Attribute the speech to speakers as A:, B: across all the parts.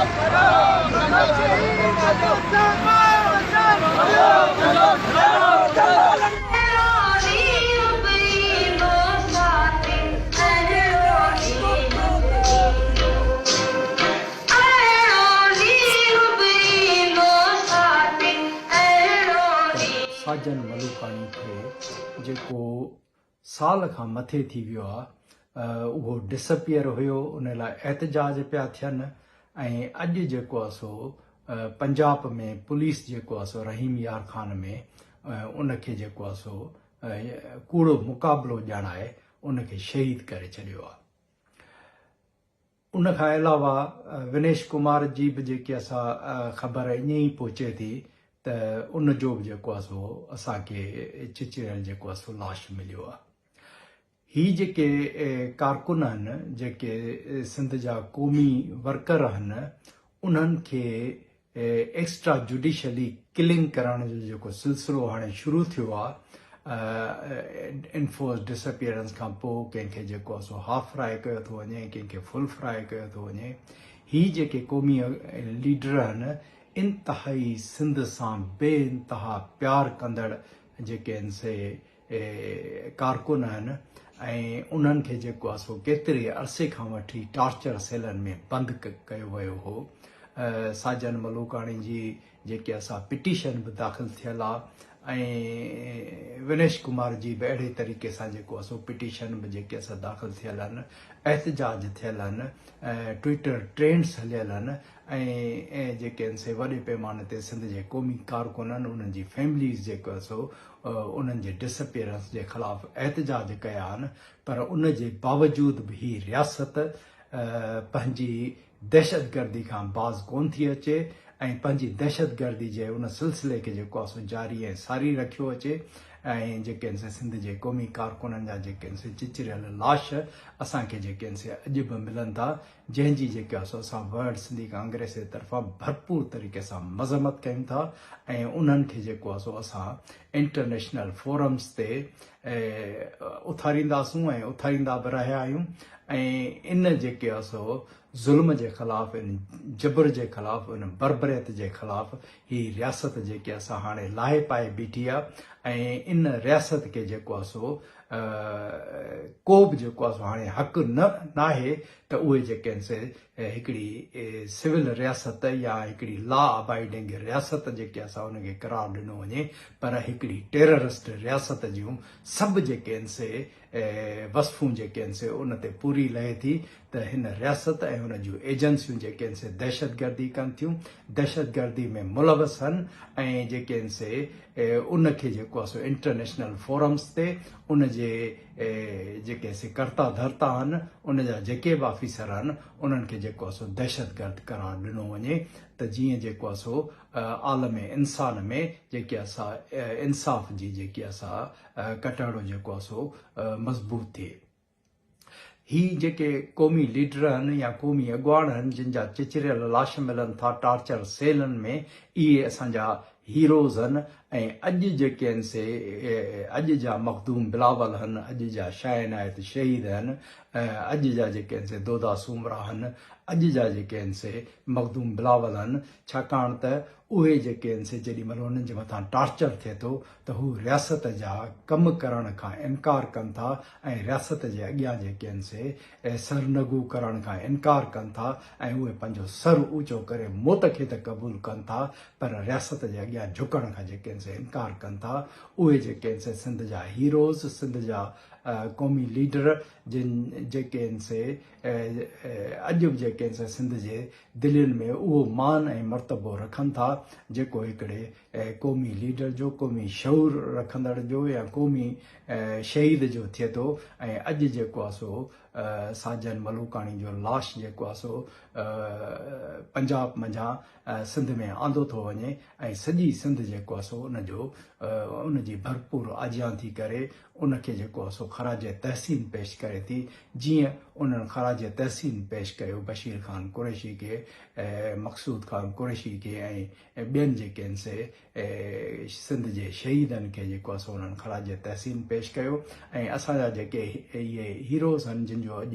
A: ته ساجن ملوڪاڻي کي جيڪو سال کان مٿي ٿي ويو آ اهو ڊسپيئر هيو ان لاء احتجاج پيا ٿين ۽ اڄ جيڪو آ سو پنجاب ۾ پوليس جيڪو آ سو رحيم يار خان ۾ ان کي جيڪو آ سو ڪوڙو مقابلو ڄاڻائي ان کي شهيد ڪري ڇڏيو آ. ان کان علاوه ونيش ڪمار جي به جيڪي اسا خبر ائين ئي پهچي ٿي ته ان جو به جيڪو آ سو اسان کي چچريل جيڪو آ سو لاش مليو آ. هي جيڪي ڪارڪن آهن جيڪي سنڌ جا قومي ورڪر آهن انهن کي ايڪسٽرا جوڊيشلي ڪلنگ ڪرڻ جو جيڪو سلسلو هاڻي شروع ٿيو آ انفورس ڊسپيئرنس کان پوء ڪنهن کي جيڪو آ سو هاف فرائي ڪيو ٿو وڃي ڪنهن کي فل فرائي ڪيو ٿو وڃي هي جيڪي قومي ليڊر آهن انتهائي سنڌ سان بي انتها پيار ڪندڙ جيڪي آهن سي ڪارڪن آهن ۽ انهن کي جيڪو آهي سو ڪيتري عرصي کان وٺي ٽارچر سيلن ۾ بند ڪيو ويو هو. ساجن ملوڪاڻي جي جيڪي اسان پٽيشن به داخل ٿيل آ ۽ ونيش ڪمار جي به اهڙي طريقي سان جيڪو آهي سو پٽيشن به جيڪي اسان داخل ٿيل آهن احتجاج ٿيل آهن ٽوئٽر ٽرينڊس هليل آهن ۽ جيڪي آهن سي وڏي پيماني تي سنڌ جي قومي ڪارڪنن انهن جي فيمليز جيڪو آهي سو انهن جي ڊس اپيئرنس جي خلاف احتجاج ڪيا آهن پر ان جي باوجود به هي رياست پنهنجي دهشتگردي کان باز ڪون ٿي اچي ۽ پنهنجي دهشتگردي جي ان سلسلي کي جيڪو آهي سو جاري ۽ ساري رکيو اچي ۽ جيڪي آهن سي سنڌ جي قومي ڪارڪنن جا جيڪي آهن سي چچريل لاش اسان کي جيڪي آهن سي اڄ به ملن ٿا جنهن جي جيڪا سو اسان ورلڊ سنڌي ڪانگريس جي طرفان ڀرپور طريقي سان مذمت ڪيون ٿا ۽ انهن کي جيڪو آهي سو اسان انٽرنيشنل فورمز تي اٿارينداسون ۽ اٿاريندا به رهيا آهيون ۽ ان جيڪي آهي سو ظلم جي خلاف ان جبر جي خلاف ان بربريت جي خلاف هي رياست جيڪي اسان هاڻي لاهي پائي بيٺي آهي ۽ ان رياست کي جيڪو آهي سو ڪو به جيڪو آهي سو هاڻي حق نه ناهي ته اهي جيڪي آهن سي هڪڙي سول رياست يا هڪڙي لا ابائيڊنگ رياست جيڪي اسان ان کي قرار ڏنو وڃي پر هڪڙي ٽيررسٽ رياست جون سڀ جيڪي آهن سي وصفون جيڪي آهن سي ان تي پوري لهي ٿي ته هن رياست ۽ ان جون ايجنسيون جيڪي آهن سي دهشتگردي ڪن ٿيون، دهشتگردي ۾ ملوث هن ۽ جيڪي آهن سي ان کي جيڪو آهي سو انٽرنيشنل فورمز تي ان جي جيڪي سي ڪرتا ڌرتا آهن ان جا جيڪي به آفيسر آهن انهن کي جيڪو آهي سو دهشتگرد قرار ڏنو وڃي ته جيئن جيڪو آهي سو عالم انسان ۾ جيڪي آهي سا انصاف جي جيڪي آهي سا ڪٽهڙو جيڪو آهي سو مضبوط ٿئي. هي جيڪي قومي ليڊر آهن يا قومي اڳواڻ آهن جن جا چچريل لاش ملن ٿا ٽارچر سيلن ۾ اهي اسان جا هيروز آهن ۽ اڄ جيڪي آهن سي اڄ جا مخدوم بلاول آهن اڄ جا شاهه عنايت شهيد آهن اڄ جا جيڪي آهن سي دودا سومرا آهن اڄ جا جيڪي آهن سي مخدوم بلاول آهن ڇاڪاڻ ته اهي جيڪي آهن سي جيڏي مهل انهن جي مٿان ٽارچر ٿئي ٿو ته هو رياست جا ڪم ڪرڻ کان انڪار ڪن ٿا ۽ رياست جي اڳيان جيڪي آهن سي سرنگو ڪرڻ کان انڪار ڪن ٿا ۽ اهي پنهنجو سر اوچو ڪري موت کي ته قبول ڪن ٿا پر رياست جي اڳيان جهڪڻ کان جيڪي آهن سي انڪار ڪن ٿا اهي جيڪي آهن سي سنڌ جا هيروز سنڌ جا قومي ليڊر جن جيڪي آهن سي اڄ به جيڪي آهن سي سنڌ جي دلين ۾ اهو مان ۽ مرتبو رکن ٿا جيڪو هڪڙي قومي ليڊر جو، قومي شعور رکندڙ جو يا قومي شهيد جو ٿئي ٿو ۽ اڄ جيڪو آهي سو ساجن ملوڪاڻي جو لاش جيڪو آهي سو پنجاب منجهان سنڌ ۾ آندو ٿو وڃي ۽ سڄي سنڌ جيڪو آهي سو ان جو ان جي ڀرپور آجيان ٿي ڪري ان کي جيڪو آهي سو خراج تحسين پيش ڪري ٿي جيئن انهن خراج تحسين پيش ڪيو بشير خان قريشي کي مقصود خان قريشي کي ۽ ٻين جيڪي آهن سي سنڌ جي شهيدن کي جيڪو آهي سو انهن خراج تحسين پيش ڪيو ۽ اسان جا جيڪي اهي هيروز آهن جن جو اڄ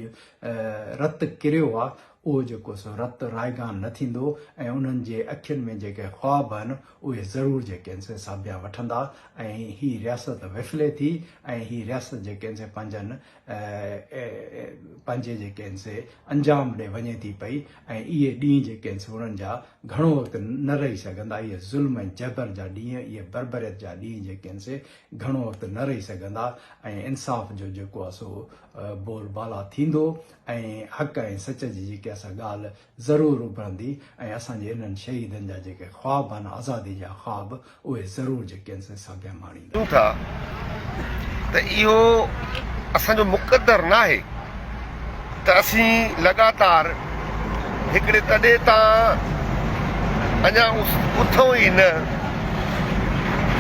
A: رت ڪريو آهي اهو جيڪو سو رت رائگان نه ٿيندو ۽ انهن جي اکين ۾ جيڪي خواب آهن اهي ضرور جيڪي آهن سي ساڀيان وٺندا ۽ هي رياست وڦلي ٿي ۽ هي رياست جيڪي آهن سي پنهنجن پنهنجي جيڪي آهن سي انجام ڏي وڃي ٿي پئي ۽ اهي ڏينهن جيڪي آهن سي انهن جا گهڻو وقت نه رهي سگهندا اهي ظلم ۽ جبر جا ڏينهن اهي بربريت جا ڏينهن جيڪي آهن سي گهڻو وقت نه رهي سگهندا ۽ انصاف جو جيڪو آهي سو بول بالا ٿيندو ۽ حق ۽ سچ جي جيڪي آهي سا ڳالهه ضرور اڀرندي ۽ اسان جي انهن شهيدن جا جيڪي خواب آهن آزادي جا خواب اهي ضرور جيڪي آهن سي ساڀيان ماڻيندا.
B: چون ٿا ته اهو اسان جو مقدر ناهي ته اسين لڳاتار هڪڙي تڏي تان اڃا اٿون ئي نه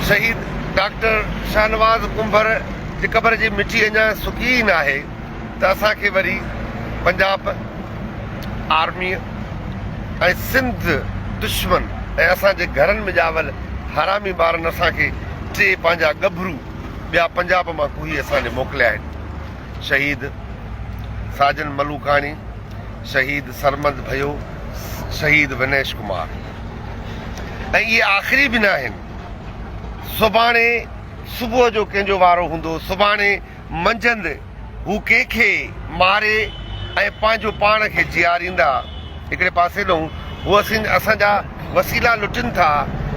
B: شهيد ڊاڪٽر شاهنواز ڪنڀر جي قبر جي مٽي اڃا سڪي ئي ناهي ته اسان کي وري پنجاب آرميء ۽ سنڌ دشمن ۽ اسان جي گهرن ۾ ڄاول حرامي ٻارن اسان کي ٽي پنهنجا ڳڀرو ٻيا پنجاب مان ڪوهي اسان ڏي موڪليا آهن. شهيد ساجن ملوڪاڻي، شهيد سرمد ڀيو، شهيد ونيش ڪمار ۽ اهي آخري به ناهن. سڀاڻي صبح جو ڪنهن جو وارو هوندو، سڀاڻي منجهند هو ڪنهن کي ماري ۽ پنهنجو پاڻ کي جياريندا. هڪڙي پاسي ڏئون هو اسين اسان جا وسيلا لٽين ٿا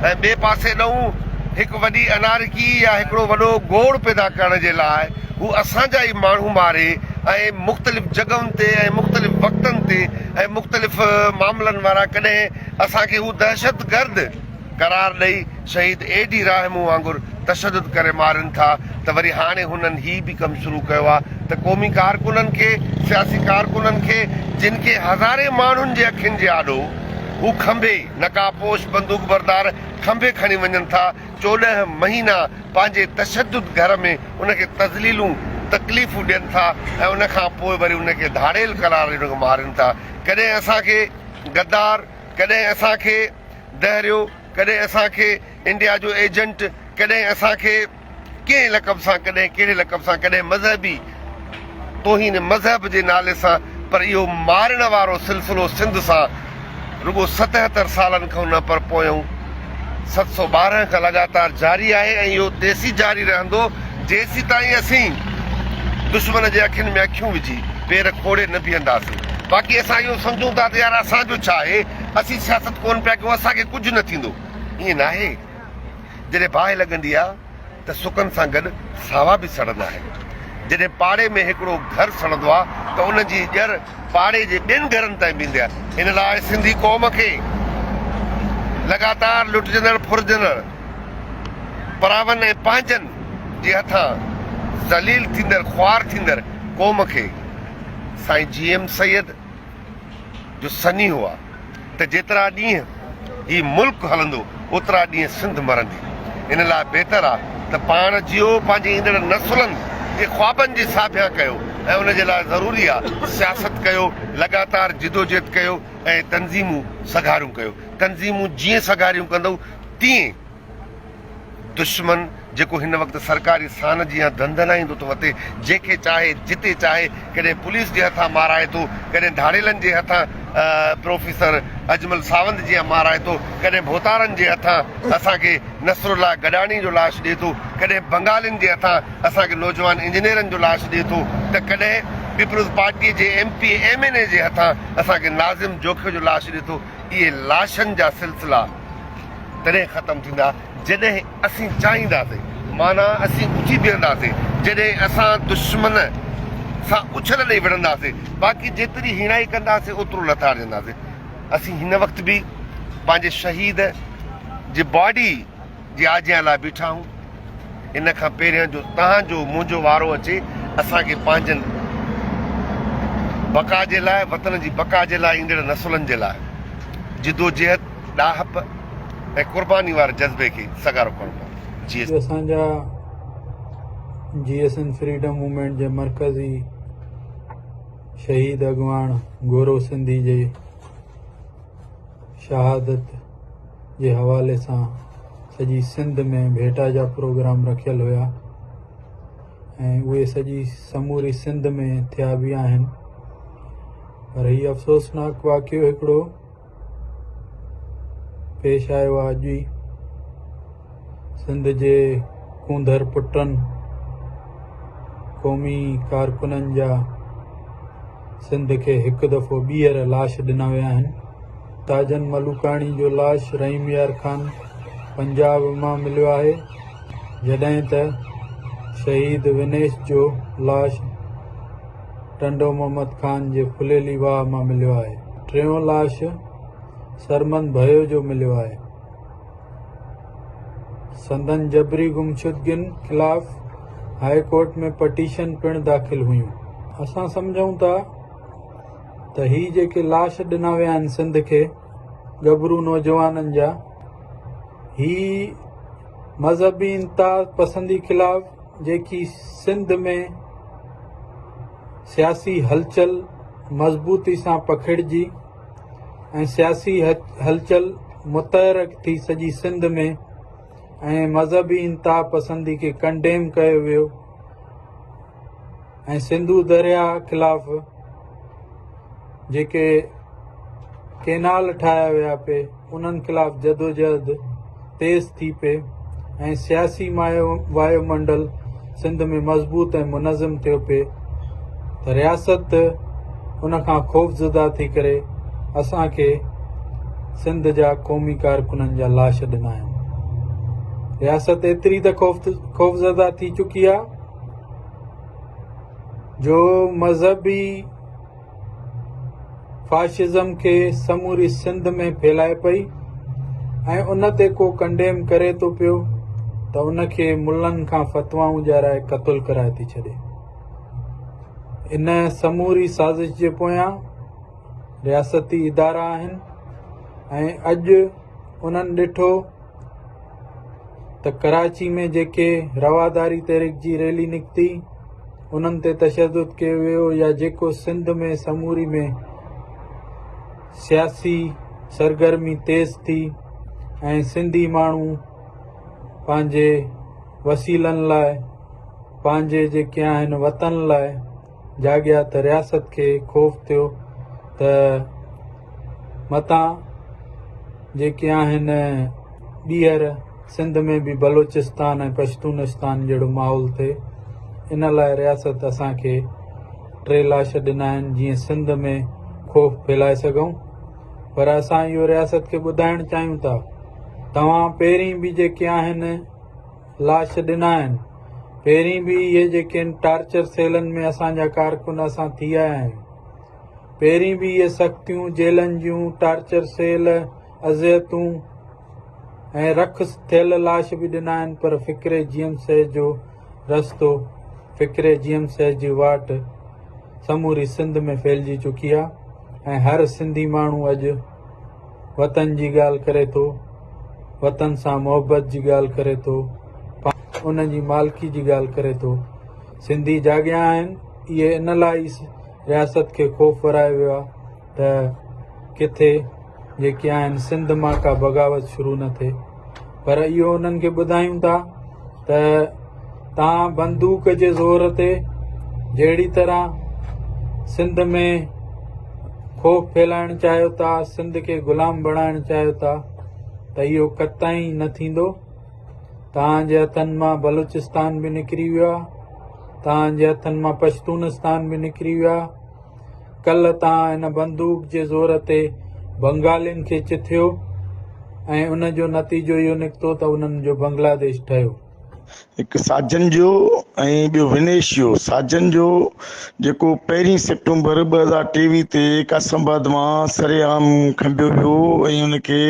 B: ۽ ٻئي پاسي ڏئون هڪ وڏي انارڪي يا هڪڙو وڏو گوڙ پيدا ڪرڻ جي لاء هو اسان جا ئي ماڻهو ماري ۽ مختلف جڳهن تي ۽ مختلف وقتن تي ۽ مختلف معاملن وارا ڪڏهن اسان کي هو دهشتگرد قرار ڏئي شهيد اي ڊي راهمون وانگر تشدد ڪري مارين ٿا ته وري هاڻي هنن هي به ڪم شروع ڪيو آ ته قومي ڪارڪنن کي سياسي ڪارڪنن کي جن کي هزارين ماڻهن جي اکين جي آڏو هو کنڀي نقاب پوش بندوق بردار کنڀي کڻي وڃن ٿا 14 مهينا پنهنجي تشدد گهر ۾ ان کي تذليلون تڪليفون ڏين ٿا ۽ ان کان پوء وري ان کي ڌاڙيل قرار ڏئي ان کي مارين ٿا ڪڏهن اسان کي غدار ڪڏهن اسان کي دهريو، ڪڏهن اسان کي انڊيا جو ايجنٽ، ڪڏهن اسان کي ڪنهن لقب سان، ڪڏهن ڪهڙي لقب سان، ڪڏهن مذهبي توهين مذهب جي نالي سان، پر اهو مارڻ وارو سلسلو سنڌ سان رڳو 77 سالن کان نه پر پويون 712 کان لڳاتار جاري آهي ۽ اهو تيسين جاري رهندو جيسيتائين اسين دشمن جي اکين ۾ اکيون وجهي پير کوڙي نه بيهنداسين. باقي اسان اهو سمجهون ٿا ته يار اسان جو ڇا آهي، اسين سياست ڪونه پيا ڪيون، اسان کي ڪجهه نه ٿيندو. ائين ناهي. جڏهن باهه لڳندي آهي ته سڪن سان گڏ ساوا به سڙندا آهن. جڏهن پاڙي ۾ هڪڙو گهر سڙندو آهي ته ان جي ڄر پاڙي جي ٻين گهرن تائين به ايندي آهي. ان لاء سنڌي قوم کي لڳاتار لٽجندڙ ڦرجندڙ پراون ۽ پنهنجن جي هٿان ذليل ٿيندڙ خوار ٿيندڙ قوم کي سائين جي ايم سيد جو سنيهو آ ته جيترا ڏينهن هي ملڪ هلندو اوترا ڏينهن سنڌ مرندي. ان لاء بهتر آ ته پاڻ جيئو پنهنجي ايندڙ نسلن جي خوابن جي ساڀيان ڪيو ۽ ان جي لاء ضروري آ سياست ڪيو، لڳاتار جدوجهد ڪيو ۽ تنظيمون سگهاريون ڪيو. تنظيمون جيئن سگهاريون ڪندؤ تيئن دشمن جيڪو هن وقت سرڪاري سان جيان ڌنڌنائيندو ٿو وتي، جنهن کي چاهي جتي چاهي، ڪڏهن پوليس جي هٿان مارائي ٿو، ڪڏهن ڌاڙيلن جي هٿان پروفيسر اجمل ساوند جيان مارائي ٿو، ڪڏهن ڀوتارن جي هٿان اسان کي نصرالله گڏاڻي جو لاش ڏئي ٿو، ڪڏهن بنگالين جي هٿان اسان کي نوجوان انجنيئرن جو لاش ڏئي ٿو ته ڪڏهن پيپلز پارٽيء جي M P A M N A جي هٿان اسان کي ناظم جوکيو جو لاش ڏئي ٿو. اهي لاشن جا سلسلا تڏهن ختم ٿيندا جڏهن اسين چاهينداسين، معنيٰ اسين اٿي بيهنداسين، جڏهن اسان دشمن سان اڇل ڏئي وڙهنداسين، باقي جيتري هيڻائي ڪنداسين اوترو لتاڙجنداسين. اسين هن وقت به پنهنجي شهيد جي باڊي جي آجيان لاء بيٺا آهيون. ان کان پهريان جو توهان جو منهنجو وارو اچي، اسان کي پنهنجن بقا جي لاء، وطن جي بقا جي لاء، ايندڙ نسلن جي لاء جدوجهد، ڏاهپ ۽ قرباني واري جذبي کي سگهارو ڪرڻو پوندو. جي.
C: اسان جا جي ايس اين فريڊم موومينٽ جي مرڪزي شهيد اڳواڻ گورو سنڌي جي شهادت جي حوالي سان سڄي سنڌ ۾ ڀيٽا جا پروگرام رکيل هيا ۽ اهي سڄي سموري سنڌ ۾ ٿيا به آهن. پر هي افسوسناڪ واقعو هڪڙو پيش آيو آهي اڄ ئي سنڌ جي ڪونڌر پٽن قومي ڪارڪنن جا سنڌ کي هڪ دفعو ٻيهر لاش ڏنا ويا آهن. تاجن ملوڪاڻي جو لاش رحيم يار خان پنجاب مان مليو آهي جڏهن ته شهيد ونيش جو لاش ٽنڊو محمد خان جي ڦليلي واهه مان مليو آهي. ٽيون لاش سرمند ڀيو جو مليو آهي. سندن جبري گمشدگين خلاف هاء ڪورٽ ۾ پٽيشن پڻ داخل هيون. اسان سمجهون ٿا ته هي جيڪي لاش ڏنا ويا آهن سنڌ کي ڳڀرو نوجوانن جا هي مذهبي انتها پسندي خلاف جيڪي سنڌ ۾ سياسي هلچل مضبوطي سان پکڙجي ۽ سياسي هلچل متحرڪ ٿي سڄي سنڌ ۾ ۽ مذهبي انتها پسندي کي ڪنڊيم ڪيو ويو ۽ سنڌو درياهه خلاف جيڪي ڪينال ٺاهيا ويا پي انهن خلاف جدوجهد تيز ٿي پئي ۽ سياسي وايو منڊل سنڌ ۾ مضبوط ۽ منظم ٿيو پئي ته رياست ان کان خوفزده ٿي ڪري اسان کي سنڌ جا قومي ڪارڪنن جا لاش ڏنا آهن. رياست ايتري ته خوفزده ٿي چڪي آهي جو مذهبي فاشزم کي سموري سنڌ ۾ ڦهلائي پئي ۽ ان تي ڪو ڪنڊيم ڪري ٿو پيو ته ان کي ملن کان فتوائون ڏيارائي قتل ڪرائي ٿي ڇڏي. ان سموري سازش جي پويان رياستي ادارا آهن ۽ اڄ انهن ڏٺو ته ڪراچي ۾ جيڪي رواداري تحريڪ جي ريلي نڪتي انهن تي تشدد ڪيو ويو يا جيڪو سنڌ ۾ سموري ۾ سياسي سرگرمي تيز ٿي ۽ سنڌي ماڻهو پنهنجي وسيلن لاء پنهنجي جيڪي آهن وطن لاء جاڳيا ته رياست کي خوف ٿيو ته متان جيڪي آهن ٻيهر سنڌ ۾ به بلوچستان ۽ پشتونستان جهڙو ماحول ٿئي ان لاء رياست اسان کي ٽي لاش ڏنا آهن جيئن سنڌ ۾ خوف ڦهلائي سگهون پر اسان اهو رياست کي ٻڌائڻ چاهيون ٿا توهان پهرين به جيڪي آهن لاش ڏنا آهن. پهرين به اهي جيڪي آهن ٽارچر سيلن ۾ اسان جا ڪارڪن اسان ٿي آيا آهيون. پهرين به اهي سختيون جيلن جون، ٽارچر سيل، اذيتون ۽ رک ٿيل لاش به ڏنا آهن پر فڪري جي ايم سيد جو رستو، فڪري جي ايم سيد جي واٽ سموري سنڌ ۾ ڦهلجي چڪي آهي ۽ هر سنڌي ماڻهو اڄ وطن جي ڳالهه ڪري ٿو، وطن سان محبت جي ڳالهه ڪري ٿو، ان جي مالڪي جي ڳالهه ڪري ٿو. سنڌي جاڳيا آهن، اهي ان لاء ئي رياست کي خوف ورايو ويو آهي ته ڪٿي جيڪي آهن سنڌ مان ڪا بغاوت شروع نه ٿئي پر اهو انهن کي ٻڌايون ٿا ته توهان بندوق جي زور تي جهڙي طرح سنڌ ۾ خوف ڦهلائڻ چاهيو ٿا سنڌ کي غلام بڻائڻ چاهيو ٿا ته اهو قطعي نه ٿيندو توهان جي هٿن مان بلوچستان به نڪري ويو آهي توهان جي هٿن مان پشتونستان به نڪري ويو آهي ڪلهه توهان ان بندوق جي زور تي بنگالين کي چٿيو ۽ ان جو نتيجو اهو نڪتو ته انهن جو بنگلاديش ٺهيو.
D: هڪ ساجن جو ۽ ٻيو ونيش جو. ساجن جو جيڪو پهرين سيپٽمبر 2023 تي قاسم آباد مان سرعام کنڀيو ويو ۽ ان کي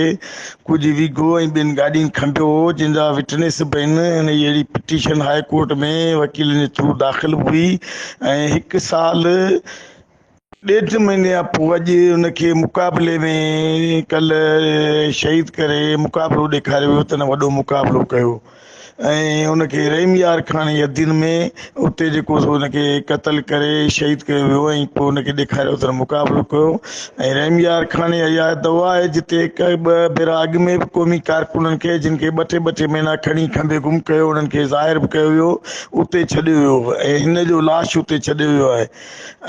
D: ڪجهه ويگو ۽ ٻين گاڏين کنڀيو هو جن جا وٽنيس به آهن. ان جي اهڙي پٽيشن هاء ڪورٽ ۾ وڪيلن جي ٿرو داخل به هئي ۽ هڪ سال ڏيڍ مهيني کان پوء اڄ ان کي مقابلي ۾ ڪلهه شهيد ڪري مقابلو ڏيکاريو ويو ته هن وڏو مقابلو ڪيو. ۽ ان کي رحيم يار خان جي حدين ۾ اتي جيڪو سو ان کي قتل ڪري شهيد ڪيو ويو ۽ پوء ان کي ڏيکاريو ته مقابلو ڪيو ۽ رحيم يار خان جي اها دعا آهي جتي هڪ ٻه ڀيرا اڳ ۾ به قومي ڪارڪنن کي جن کي ٻه ٽي ٻه ٽي مهينا کڻي کنڀي گم ڪيو انهن کي ظاهر به ڪيو ويو اتي ڇڏيو ويو ۽ هن جو لاش اتي ڇڏيو ويو آهي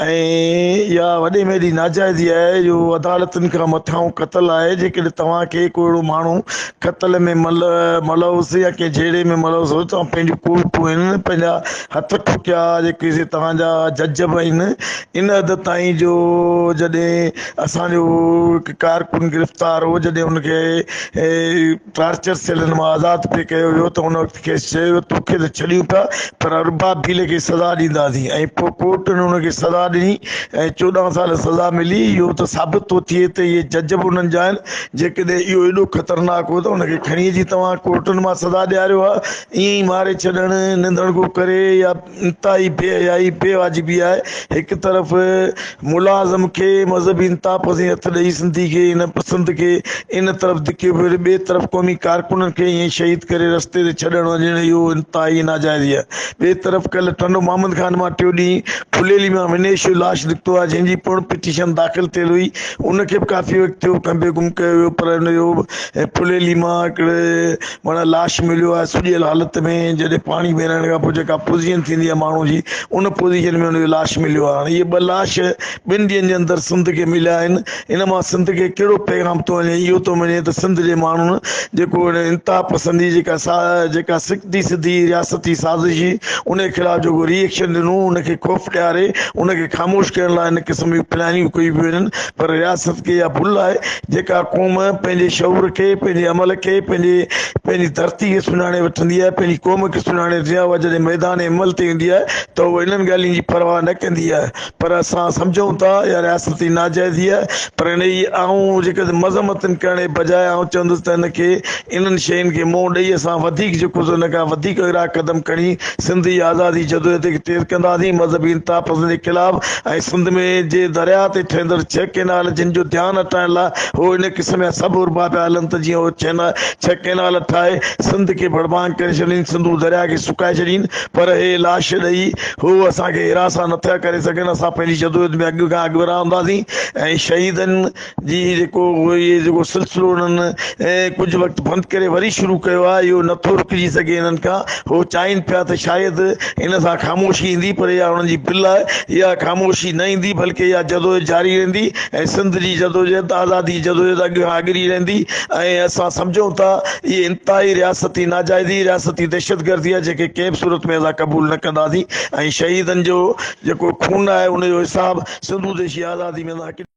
D: ۽ اها وڏي ۾ وڏي ناجائزي آهي جو عدالتن کان مٿانهون قتل آهي جيڪڏهن توهان کي ڪو اهڙو ماڻهو قتل ۾ ملوث يا ڪنهن جهيڙي ۾ ملوث هجي توهان پنهنجون ڪورٽون آهن پنهنجا هٿ ٺوڪيا جيڪي سي توهان جا جج به آهن ان حد تائين جو جڏهن اسان جو هڪ ڪارڪن گرفتار هو جڏهن ان کي ٽارچر سيلن مان آزاد پئي ڪيو ويو ته ان وقت کيس چيو ويو توکي ته ڇڏيون ٿا پر ارباب ڀيل کي سزا ڏينداسين ۽ پوء ڪورٽ ان کي سزا ڏني ۽ 14 سال سزا ملي اهو ته ثابت ٿو ٿئي ته اهي جج به انهن جا آهن جيڪڏهن اهو ايڏو خطرناڪ هو ته ان کي کڻي اچي توهان ڪورٽن مان سزا ڏياريو ها ائين ئي ماري ڇڏڻ نڌڻڪو ڪري يا انتهائي بي حيائي، بي واجبي آهي. هڪ طرف ملازم کي مذهبي انتهاپسندي هٿ ڏئي سنڌي کي ان پسند کي ان طرف ڌڪيو پيو وڃي ٻئي طرف قومي ڪارڪنن کي ائين شهيد ڪري رستي تي ڇڏڻ وڃڻ اهو انتهائي ناجائزي آهي. ٻئي طرف ڪلهه ٽنڊو محمد خان مان ٽيون ڏينهن ڦليلي مان ونيش جو لاش نڪتو آهي جنهن جي پڻ پٽيشن داخل ٿيل هئي ان کي به ڪافي وقت ٿيو کنڀي گم ڪيو ويو پر ان جو ڦليلي مان هڪڙي معنيٰ لاش مليو آهي سڄيل حالت ۾ جڏهن پاڻي ۾ رهڻ کان پوء جيڪا پوزيشن ٿيندي آهي ماڻهو جي ان پوزيشن ۾ ان جو لاش مليو آهي هاڻي اهي ٻه لاش ٻن ڏينهن جي اندر سنڌ کي مليا آهن ان مان سنڌ کي ڪهڙو پيغام ٿو وڃي اهو ٿو وڃي ته سنڌ جي ماڻهن جيڪو انتها پسندي جيڪا سا جيڪا سڌي سڌي رياستي سازش هئي ان جي خلاف جيڪو ري ايڪشن ڏنو ان کي خوف ڏياري ان کي خاموش ڪرڻ لاء ان قسم جون پلاننگون ڪيون پيون وڃن پر رياست کي اها ڀل آهي جيڪا قوم پنهنجي شعور کي، پنهنجي عمل کي، پنهنجي پنهنجي ڌرتي کي سڃاڻي وٺندي آهي، پنهنجي قوم کي سڃاڻي وٺندي آهي، اها جڏهن ميدان عمل تي ايندي آهي ته اها انهن ڳالهين جي پرواهه نه ڪندي آهي پر اسان سمجهون ٿا اها رياستي ناجائزي آهي پر ان جي آئون جيڪڏهن مذمتن ڪرڻ جي بجاء آئون چوندس ته ان کي انهن شين کي منهن ڏئي اسان وڌيڪ جيڪو سو ان کان وڌيڪ اڳرا قدم کڻي سنڌ جي آزادي جدوجهد کي تيز ڪنداسين مذهبي انتهاپسندي خلاف ۽ سنڌ ۾ جي درياء تي ٺهندڙ ڇهه ڪئنال جن جو ڌيان هٽائڻ لاء هو ان قسم جا سڀ حربا پيا هلن ته جيئن هو ڇهه ڪئنال ٺاهي سنڌ کي ڀڙڀانگ ڪري ڇڏين سنڌو درياء کي سڪائي ڇڏين پر هي لاش ڏئي هو اسان کي هراسان نٿا ڪري سگهن اسان پنهنجي جدوجهد ۾ اڳ کان اڳڀرا هونداسين ۽ شهيدن جي جيڪو هي جيڪو سلسلو انهن ڪجهه وقت بند ڪري وري شروع ڪيو آهي اهو نٿو رڪجي سگهي انهن کان هو چاهين پيا ته شايد ان سان خاموشي ايندي پر اها انهن جي بل آهي اها خاموشي نه ايندي بلڪه اها جدوجهد جاري رهندي ۽ سنڌ جي جدوجهد آزادي جي جدوجهد اڳ کان اڳري رهندي ۽ اسان سمجهون ٿا اهي انتهائي رياستي ناجائزي رياستي دهشتگردي آهي جنهن کي ڪنهن به صورت ۾ اسان قبول نه ڪنداسين ۽ شهيدن جو جيڪو خون آهي ان جو حساب سنڌو ديشي آزادي ۾ اسان.